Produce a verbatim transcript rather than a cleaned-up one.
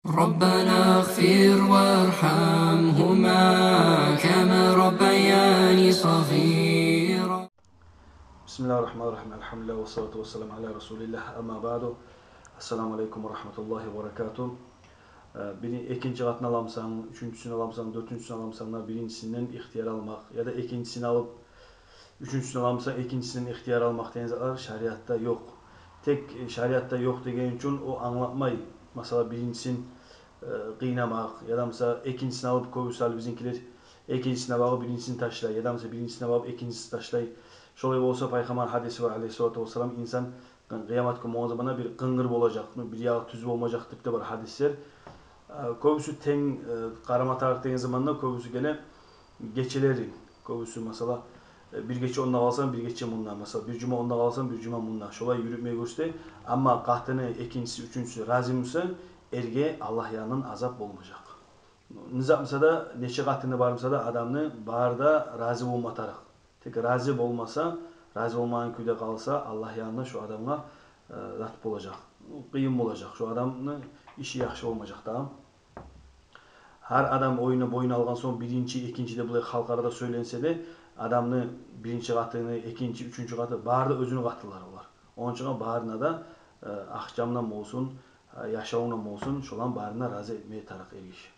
ربنا اغفر وارحمهما كما ربياني صغيرا. بسم الله الرحمن الرحيم. الحمد لله والصلاة والسلام على رسول الله. أما بعد. السلام عليكم ورحمة الله وبركاته. Э, бир, экинчи къатын аламысан, уьчюнчюсюн аламысан, дёртюнчюсюн аламысан да, биринчисинден ихтияр алмакъ, яда экинчисин алып, уьчюнчюсюн аламысан, экинчисинден ихтияр алмакъ деген затлар шариатда ёкъ. Тек, э, шариатда ёкъ деген учун о англатмай, масала, биринчисин, э, къыйнамакъ, яда, масала, экинчисин алып, кёбюсю гьали бизинкилер экинчисине багъып биринчисин ташлай, яда, масала, биринчисине багъып экинчисин ташлай. Шолай болса, Пайхаммар гьадиси бар, алейгьиссалату вассалам, инсан къыямат гюн болгъан заманда бир къынгыр болажакъ, бир ягъы тюз болмажакъ деп де бар гьадислер. Э, кёбюсю тенг, э, къарама тарыкъ деген заманда кёбюсю геле гечелери, кёбюсю, масала, э, бир гече онда къалсанг, бир гече мунда, масала, бир жума онда къалсанг, бир жума мунда. Шолай юрютмеге гёрсете. Амма къатыны экинчиси, уьчюнчюсю рази буса, эрге Аллагь янындан азап болмажакъ. Не зат буса да, нече къатыны бар буса да, адамны бары да рази болма тарыкъ. Тек рази болмаса, рази болмагъан кюйде къалса, Аллагь янында шо адамгъа, э, зат болажакъ, къыйын болажакъ, шо адамны иши яхшы болмажакъ дагъы. Гьар адам оюна боюн алгъан сонг, биринчи, экинчи деп булай халкъ арада сёйленсе де, адамны биринчи къатыны, экинчи, уьчюнчю къатыны, бары да оьзюню къатынлары олар. Ону учун барына да, э, акъчамдан болсун, э, яшавундан болсун, шоланы барына рази этмеге тарыкъ эргиши.